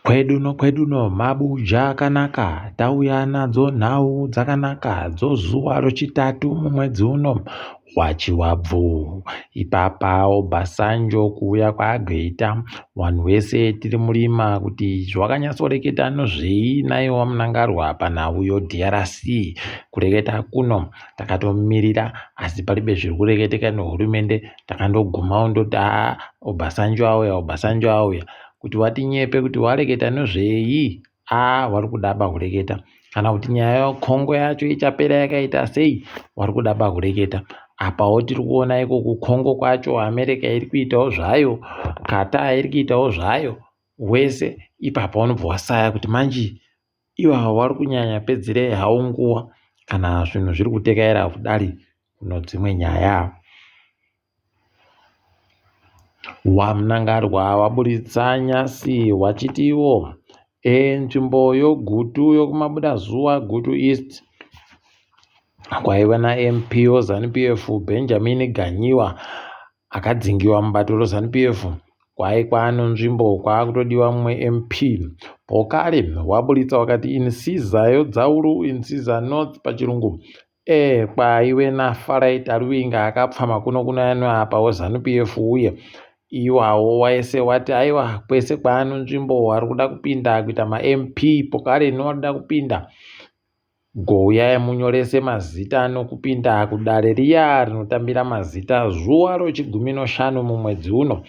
Kweduno kweduno mabuja akanaka tauya nadzo nhau dzakanaka dzozuva rochitatu mumwedzi uno waChivabvu. Ipapa Obasanjo kuuya kwaagoita vanhu vese tiri murima kuti zvawakanyatsoreketa nozvei naiye waMnangagwa panhau yoDRC. Kureketa kuno takatomirira asi paribe zviri kureketeka nehurumende takandogumawo ndoti haa Obasanjo auya Obasanjo auya kuti watinyepe kuti wareketa nezvei aa wari kudaba kureketa kana kuti nyaya yekongo yacho ichapera yakaita sei wari kudaba kureketa apawo tiri kuona iko kukongo kwacho america iri kuitawo zvayo qatar iri kuitawo zvayo wese ipapa unobva wasaya kuti manji ivava wari kunyanya pedzerei hawo nguva kana zvinhu zviri kutekaira kudari kuno dzimwe nyaya WaMnangagwa waburitsa nyasi wachiti iwo nzvimbo yoGutu yokumabudazuva Gutu East kwaiva naMP weZanu PF Benjamin Ganyiwa akadzingiwa mubato reZanu PF kwai kwaano nzvimbo kwaakutodiwa mumwe MP pokare waburitsa wakati Insiza yoDzaulu Insiza North pachirungu Eh kwaive naFarai Taruvinga akapfama kuno kuno ano apa weZanu PF uye iwawo waise wati aiwa kwese kwaano nzvimbo wari kuda kupinda kuita maMP pokare inoda kupinda gouyai munyorese mazita anokupinda kudare riya rinotambira mazita zuva rochigumi noshanu mumwedzi uno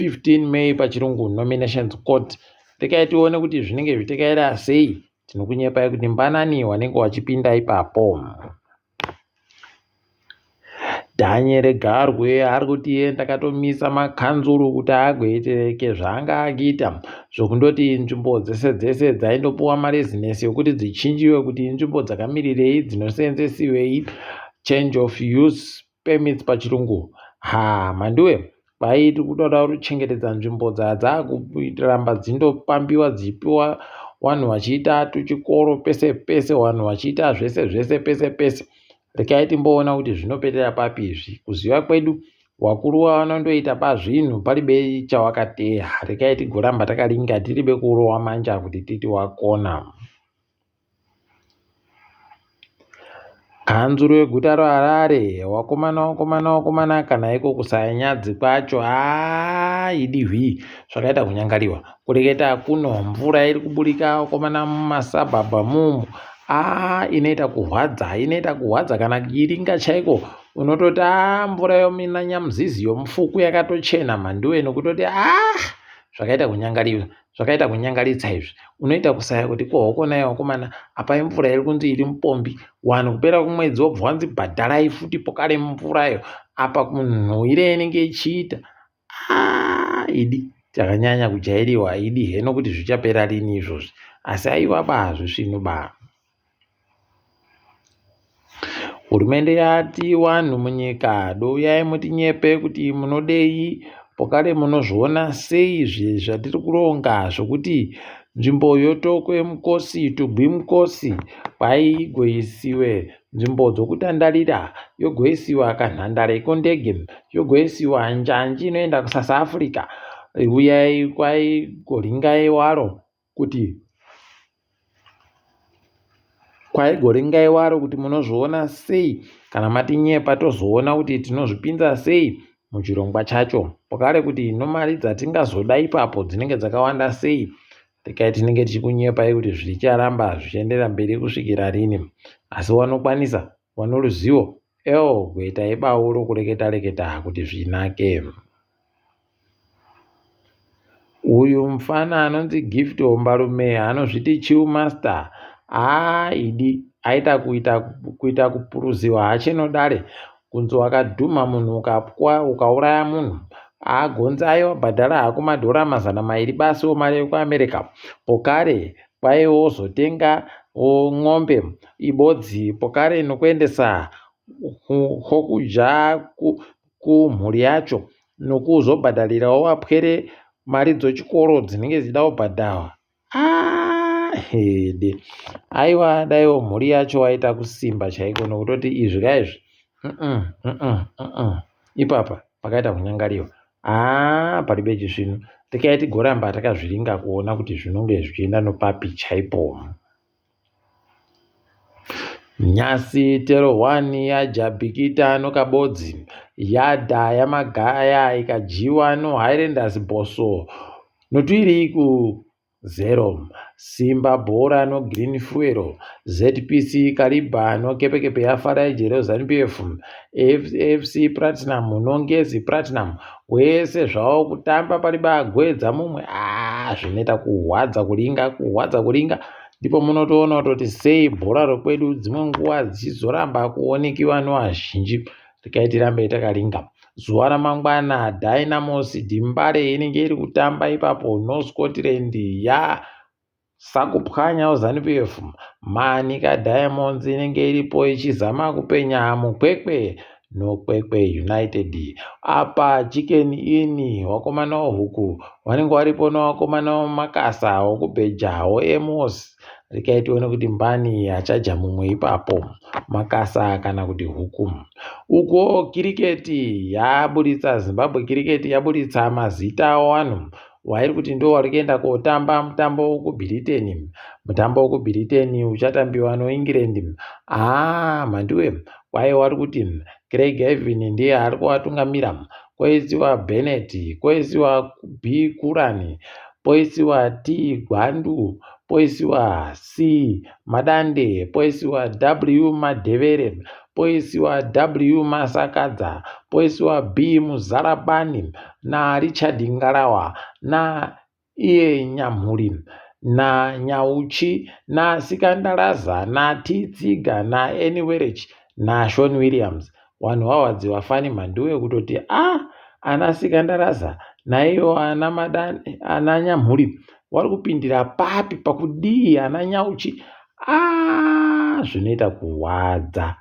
15 May pachirungu nominations court rekai tione kuti zvinenge zvitekaira sei Tinokunyepai kuti mbanani wanenge wachipinda ipapo. Daniel Garwe ari kuti iye ndakatomisa makanzuru kuti agoitereke zvaanga akuita zvokundoti nzvimbo dzese dzese dzaindopuwa marezinesi yokuti dzichinjiwe kuti inzvimbo dzakamirirei dzinoseenzesiwei change of use permits pachirungu haa mhanduwe kwai tiri kutoda kuchengetedza nzvimbo dzadzakuramba dzindopambiwa dzichipiwa vanhu vachiita tuchikoro pese pese vanhu vachiita zvese zvese pese pese rekai timboona kuti zvinoperera papi izvi kuziva kwedu wakuru vanondoita pazvinhu paribe chawakateya rekai tigoramba takaringa tiribe kurowa manja kuti titi wakona Kanzuru yeguta reHarare wakomana wakomana wakomana kana iko kusaya nyadzi kwacho haa idi hwii zvakaita kunyangariwa kureketa kuno mvura iri kuburika wakomana mumasabhabha mumu aa inoita kurwadza inoita kurwadza kana kuiringa chaiko unototi aa mvura yomina nyamuzizi yomufuku yakatochena mhanduwe nokutoti aa zvakaita kunyangariwa Zvakaita kunyangaritsa izvi. Unoita kusaya kuti ko hoko nayo vakomana apa imvura iri kunzi iri mupombi wanhu kupera kwemwedzi wobva wanzi bhadharai futi pokare mvurayo apa kunhuhwire inenge ichiita ah, idi takanyanya kujairiwa idi heno kuti zvichapera rini izvozvi asi aiwa ba zvisvinu ba Hurumende yati wanhu munyika douyai mutinyepe kuti munodei pokare munozviona sei zvatiri kuronga zvokuti nzvimbo yoTokwe Mukosi Tugwi Mukosi kwaigoisiwe nzvimbo dzokutandarira yogoisiwa kanhandare kondege yogoisiwa njanji inoenda kuSouth Africa uyai kwaigoringai waro kuti kwaigoringai waro kuti munozviona sei kana matinyepa tozoona kuti tinozvipinza sei muchirongwa chacho pokare kuti ino mari dzatingazoda ipapo dzinenge dzakawanda sei rekai tinenge tichikunyepai kuti zvicharamba zvichienderera mberi kusvikira rini asi wanokwanisa wanoruzivo eo kuita ibawo rokureketa reketa kuti zvinake Uyu mfana anonzi Gift Hombarume anozviti Chill Master haa idi aita kuita kuita kupuruziwa hachenodare kunzi wakadhumha munhu ukapwa ukauraya munhu agonzi aiwa bhadhara hako madhora 200 basi mari yekuAmerica pokare kwaive wozotenga n'ombe ibodzi pokare nokuendesa kokudya kumhuri yacho nokuzobhadharirawo vapwere mari dzechikoro dzinenge dzichida kubhadharwa ah, hede aiwa daiwo mhuri yacho waita kusimba chaiko nokutoti izvi ka izvi ipapa pakaita kunyangariwa. Haa paribe chisvinu. Rekai tigoramba takazviringa kuona kuti zvinonge zvichienda nopapi chaipo. Nyasi tero 1 yaJabhikita noKabodzi, Yadha yaMagaya ikadyiwa noHighlanders Bosso noTwiriku 0. Simba Bhora noGreen Fuel, ZPC Kariba noKepekepe yaFarai Jere Zanu-PF, FC Platinum noNgezi Platinum. Wese zvawo kutamba paribe agoedza mumwe. Ah, zvinoita kuhwadza kuringa, kuhwadza kuringa. Ndipo munotoona kutoti sei bhora rokwedu dzimwe nguva dzichizoramba kuonekiwa nevazhinji. Regai tirambe takaringa. Zuva ramangwana Dynamos Dembare inenge iri kutamba ipapo noScotland ya Sakupwanya Zanu-PF. Manica Diamonds inenge iripo ichizama kupenya muKwekwe noKwekwe United. Apa Chicken Inn wakomana wehuku vanenge varipo nevakomana vemakasa wokubheja woEmos. Regai tione kuti mbani achaja mumwe ipapo makasa kana kuti huku. Ukuwo kiriketi yaburitsa Zimbabwe kiriketi yaburitsa mazita awanhu wairi kuti ndo wari kuenda kotamba mutambo wekuBritain. Mutambo wekuBritain uchatambiwa noEngland. Haa mhanduwe kwai wari kuti Craig Ervine ndiye ari kuvatungamira koisiwa Bennett koisiwa B Kurani poisiwa T Gwandu poisiwa C Madande poisiwa W Madhevere poisiwa W Masakadza poisiwa B Muzarabani naRichard Ngarawa na iye Nyamhuri naNyauchi naSikandaraza naTitsiga naAnywelech naSean Williams. Vanhu vawadziwa fani mhanduwe kutoti a ah, ana Sikandaraza naivo ana Madani ana Nyamhuri wari kupindira papi pakudii ana Nyauchi a ah, zvinoita kuhwadza.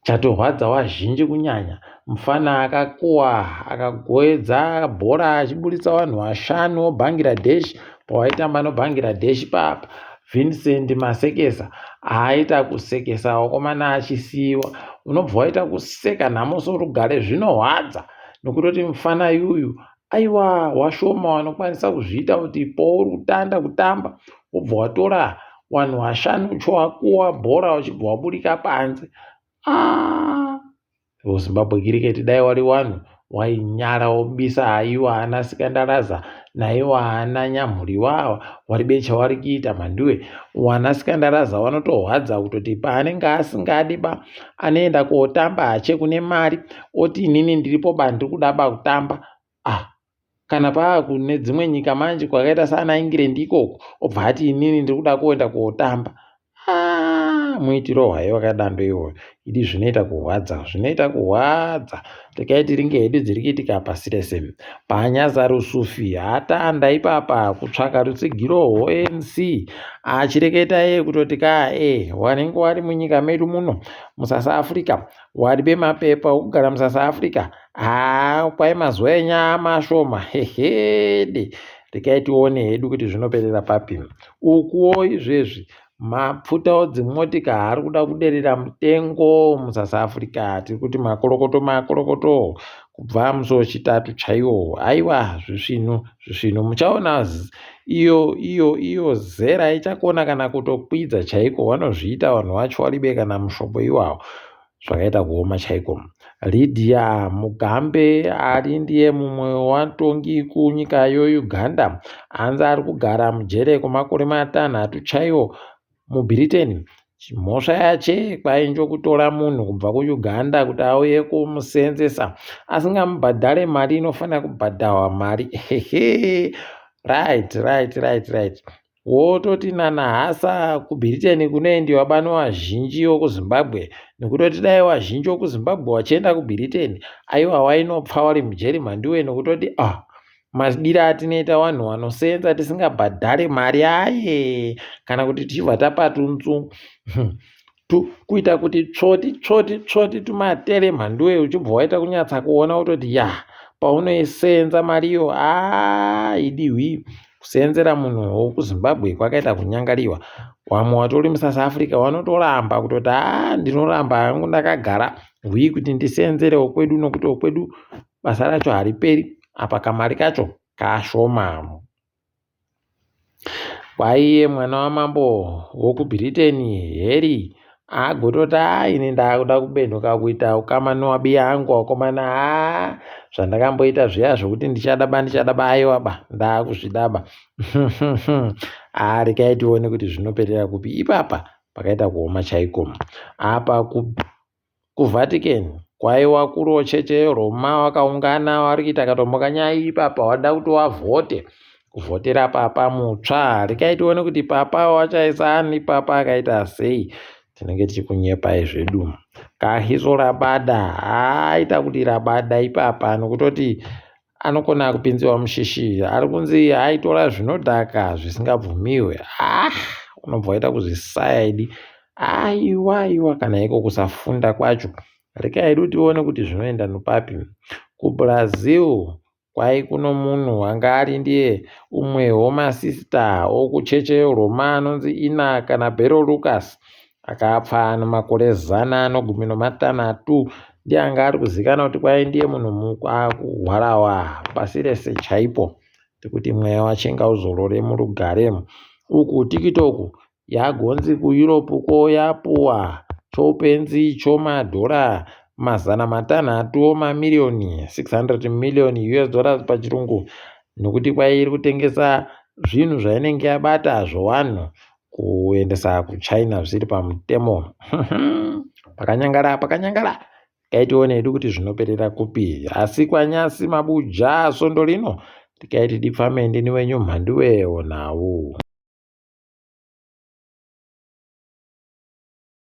Chatorwadza wazhinji kunyanya mufana akakuwa akagoedza bhora achiburitsa vanhu vashanu Bangladesh pawaitamba noBangladesh papa Vincent Masekesa aita kusekesa wakomana achisiyiwa unobva waita kuseka nhamo sorugare zvinohwadza nokutoti mufana yuyu aiwa washoma wanokwanisa kuzviita kuti pouri kutanda kutamba wobva watora wanhu washanu uchiwakuwa bhora uchibva waburika panze ah Zimbabwe kiriketi dai wari wanhu wainyara wobisa haiwa ana Sikandaraza naiwa ana Nyamhuriwa wari becha wari kuita mhanduwe wana Sikandaraza wanotohwadza kutoti paanenge asingadi ba anoenda kotamba hache kune mari oti inini ndiripo ba ndiri kuda ba kutamba ah kana paa kune dzimwe nyika manje kwakaita saana England ikoko obva ati inini ndiri kuda kuenda kotamba ah, muitiro hwayo wakadando iwoyo idi zvinoita kuhwadza zvinoita kuhwadza regai tiringe hedu dziri kuitika pasi rese panyaza rusufi hatanda ipapa kutsvaka rutsigiro hwoanc achireketa iye kutoti ka e wanenge wari munyika medu muno musasa africa wari bemapepa okugara musasa africa haa kwai mazuva enyu amashoma hehede regai tione hedu kuti zvinoperera papi ukuwo izvezvi mapfuta odzimotika ari kuda kuderera mutengo musouth africa tiri kuti makorokoto makorokoto kubva musi wechitatu chaiwo aiwa zvisvinu zvisvinu muchaona iyo iyo iyo zera ichakona kana kutokwidza chaiko vanozviita vanhu vacho waribe kana mushobo iwawo Zvakaita kuoma chaiko. Lydia Mugambe ari ndiye mumwe wevatongi kunyika yeUganda anzi ari kugara mujere kwemakore matanhatu chaiwo muBritain. Mhosva yache kwainge kutora munhu kubva kuUganda kuti auye kumusenzesa asingamubhadhare mari inofanira kubhadharwa mari. Hehe. Right, right, right, right. Wototi nanahasa kuBritain kunoendiwa bano vazhinji vokuZimbabwe nekutoti dai vazhinji vokuZimbabwe vachienda kuBritain aiwa wainopfa wari mujeri mhanduwe nekutoti ah madira atinoita vanhu vanosenza tisingabhadhare mari aye kana kuti tichibva tapa tunzu kuita kuti tsvoti tsvoti tsvoti tumatere mhanduwe uchibva waita kunyatsa kuona kutoti ya paunoisenza mariyo aa idiwi Kuseenzera munhu wokuZimbabwe kwakaita kunyangariwa. Wamwe watori muSouth Africa wanotoramba kutoti haa ndinoramba hangu ndakagara hwii kuti ndiseenzere wokwedu nokuti wokwedu Basa racho hariperi apa kamari kacho kashoma. Kwaiye mwana wamambo wokuBritain Harry agototi haa ini ndakuda kubenhuka kuita ukama newabiya angu wakomana haa zvandakamboita zviya zvokuti ndichadaba ndichadaba aiwa ba ndakuzvidaba haa rekai tione kuti zvinoperera kupi ipapa pakaita kuoma chaiko apa ku KuVatican kwaiwa kuriwo cheche yeRoma wakaungana wari kuita katombo kanyaya ipapa wada kuti wavhote kuvhotera papa mutsva rekai tione kuti papa wachaisa ani papa akaita sei tinenge tichikunyepai zvedu kahiso rabada haaita kuti rabada ipapa nokutoti Anokona kupinziwa mushishi ari kunzi aitora zvinodhaka zvisingabvumiwe ah unobva waita kuzvisaya idi aiwa aiwa kana iko kusafunda kwacho rekai hedu tione kuti zvinoenda nopapi kubrazil kwai kuno munhu anga ari ndiye umwe womasista okucheche yeroma anonzi ina kana bero lucas Akapfa ane zana nogumi nomatanhatu ndiye anga ari kuzikanwa kuti kwai ndiye munhu mukuhwarawa pasi rese chaipo tikuti mweya wache ngauzorore murugare uku tiktok yagonzi kueurope ko yapuwa choupenzi chomadhora 600 mamiriyoni 600 million us dollars pachirungu nokuti kwai iri kutengesa zvinhu zvainenge yabata zvowanhu kuendesa kuchina zvisiri pamutemo pakanyangara pakanyangara kai tione hedu kuti zvinoperera kupi asi kwanyasi mabuja svondo rino tikaiti dipfame ndini wenyu mhanduwe nhau.